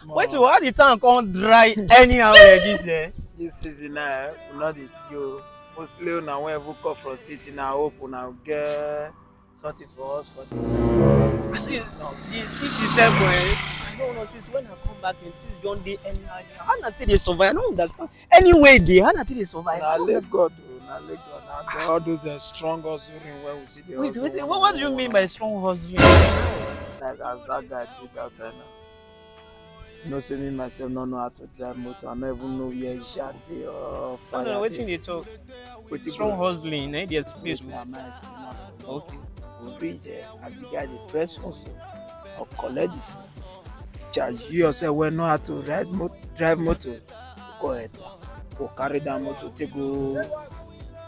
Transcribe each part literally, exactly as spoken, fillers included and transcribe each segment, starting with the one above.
Wait, why the town come dry anyhow like this, eh? This season now, eh, we no dey see o. Mostly una wey even come from city na hope una get something for us for this side. I see the city sef, eh, I don't know, since when I come back and things don dey anyhow. How na take dey survive? I no understand. Anyway, dey how na take dey survive? Na only God o, na only God. Na all those, eh, strong hustling wey we see dey hustle. Wait, wait, what, what do you mean by strong hustling? Like as that guy do that side now. You know say me myself no know how to drive motor. I no even know where jar dey or fire dey. No, no, wetin you dey talk? Strong hustling, eh, dey explain. Wetin am I explain am for you? Okay. We reach there as the guy dey press phone so, I collect the phone. Charge you yourself wey know how to ride mo drive motor. Go enter. Go carry that motor take go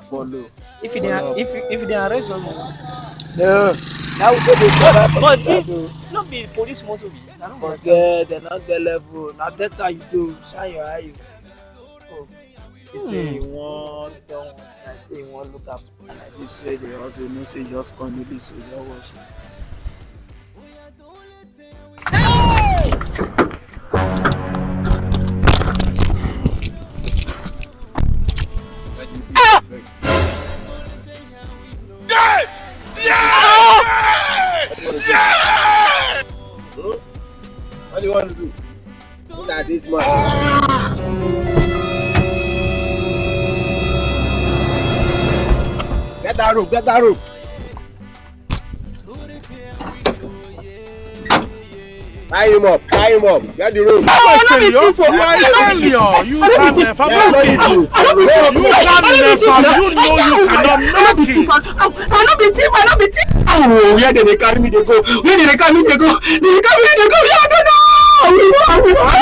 follow. If you dey if you- if you dey arrest someone. No. Now we go dey survive for this side o. No be police motor be. I don't understand. But there, dem no get level. Na better you do. Shine your eye. Oh. You say you wan don I say you wan look am. And I do say the hustle, you know say you just come do this, so you just watch. What do you want to do? Look at this man. Get that rope, get that rope. Tie him up, tie him up. Get the rope. No, no be thief o. You are a failure. You are a failure. You can't left am. You know you cannot make it. I no be thief. I no be thief. Oh, where dem dey carry me dey go? Where dem dey carry me dey go? Dem dey carry me dey go. Where I don't know.